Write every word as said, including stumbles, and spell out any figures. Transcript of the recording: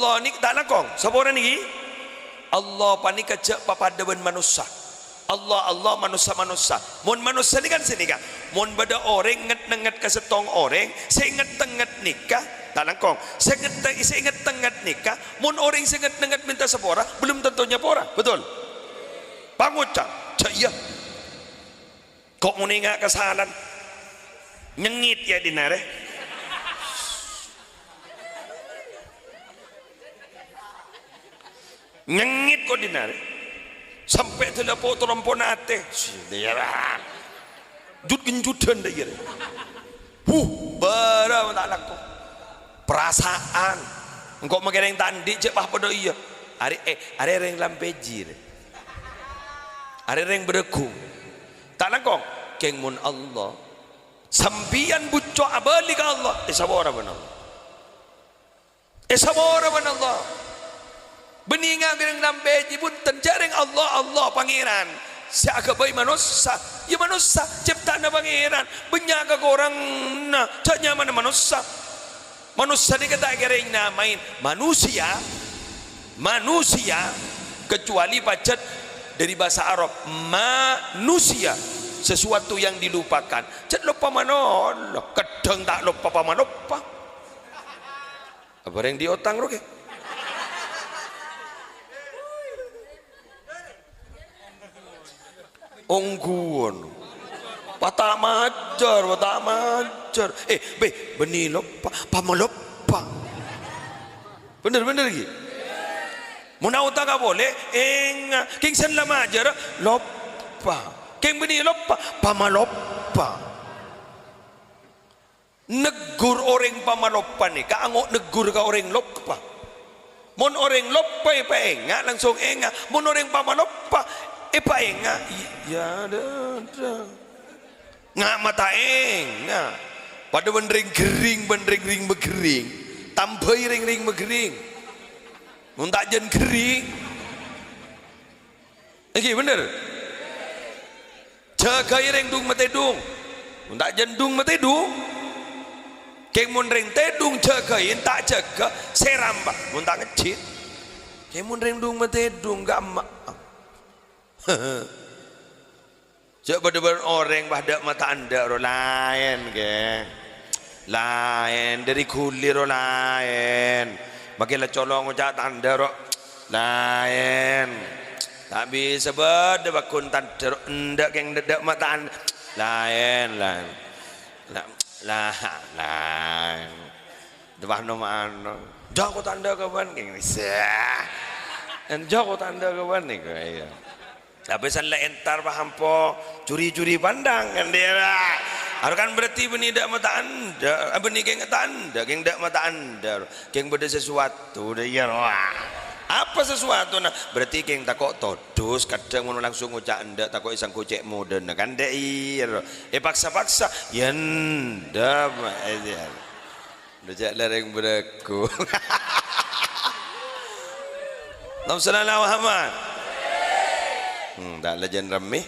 Allah nèka ta' langkong, sapora nèka? Allah panèka jhâ' papadâ bân manossa. Allah, Allah, manossa, manossa. Mon manossa nèka kan sanèka. Mon bâdâ orèng ngèt-nèngèt ka sèttong orèng, sè ngèt-nèngèt nèka, ta' langkong. Sè ngèt-, sè ngèt-nèngèt nèka, mon orèng sè ngèt-nèngèt mènta sapora, belum tentu nyapora. Betul? Pangoca', jhâ' iyâ. Ko' ngonènga kasalan. Nyengngit iyâ dinna' rè. Nyengngit ko' dinna' rè. Sampè' dâlâ po' tolompona atè. Jut-genjudan dâ' iyâ rè. Huh, bârâ' ta' lako. Perasaan. Engko' makè rèng ta' andi' jhâ' pas padâ iyâ. Arè, eh, arè rèng Lampèji rè. Arè rèng Bârâgung. Ta' langkong, kèng mon Allah. Sampèyan bucco' abâli ka Allah, èsapora bân Allah. Èsapora bân Allah. Bânnè ngabireng Lampèji, bhunten, jhâ' rèng Allah, Allah, Pangèran. Sè aghâbây manossa, iyâ manossa, cèpta'anna Pangèran. Bânnya' kakoranganna, jhâ' nyamana manossa. Manossa nèka ta' kèra ènyamaè manusia, manusia, kecuali pajhât dâri bhâsa Arab, manusia, sesuatu yang dilupakan. Jhâ' loppa malolo, kadhâng ta' loppa pamaloppa. Apa rèng andi' otang ro kè? Ongghuwân. Pas ta' majâr, pas ta' majâr. Eh, bâh, bânnè loppa, pamaloppa. Bhender, bhender ghi? Mon aotanga polè, enga'. Kèng sè la majâr, loppa. Kèng bânnè loppa, pamaloppa. Neggur orèng pamaloppa nèka ango' neggur ka orèng loppa. Mon orèng loppa èpaènga', langsung enga'. Mon orèng pamaloppa èpaènga', iyâ, dâ', dâ'. Nga' ma' ta' enga'. Padâ bân rèng ghering, bân rèng-rèng maghering. Tambhâi rèng-rèng maghering. Mon ta' jân ghering. Èngghi, bhender? Jâgâi rèng dung-matèdung. Mon ta' jân dung-matèdung. Kèng mon rèng tèdung jâgâi, ta' jâgâ, sèram, Pak. Mon ta' ngejjhit. Kèng mon rèng dung-matèdung, ghâ' emma'. Jhâ' padâ bân orèng pas dâ' mata endâ' ro, laèn, kè. Laèn, dâri ghuli ro laèn. Makè la colo' ngoca' ta' endâ' ro, laèn. Ta' bisa bâdâ bâkun ta' endâ' ro, endâ' kèng dâ', dâ' mata endâ'. Laèn, laèn. La, la, laèn. Dâpa' no-mano. Jhâ' ko ta' endâ' ka bân kèng. Sah. Jhâ' ko ta' endâ' ka bân nèko, iyâ. Tapè san la entar, paham, po? Curi-curi pandang, kan, dia, lah. Arokan berarti bânnè dâ' mata endâ', eh, bânnè kèng ta' endâ', kèng dâ' mata endâ', kèng bâdâ sesuatu, dâ-, iyâ, wah. Apa sesuatu, nah? Berarti kèng tako' todus, kadhâng mon langsung ngoca' endâ', tako' èsangghu cè' modâna, kan, dâ', iyâ, èpaksa-paksa, yâ endâ', eh, iyâ. Dâ' jhâ' la rèng bârâghu. Allahumma shalli ala Muhammad. Hmm, ta' la jân rammè.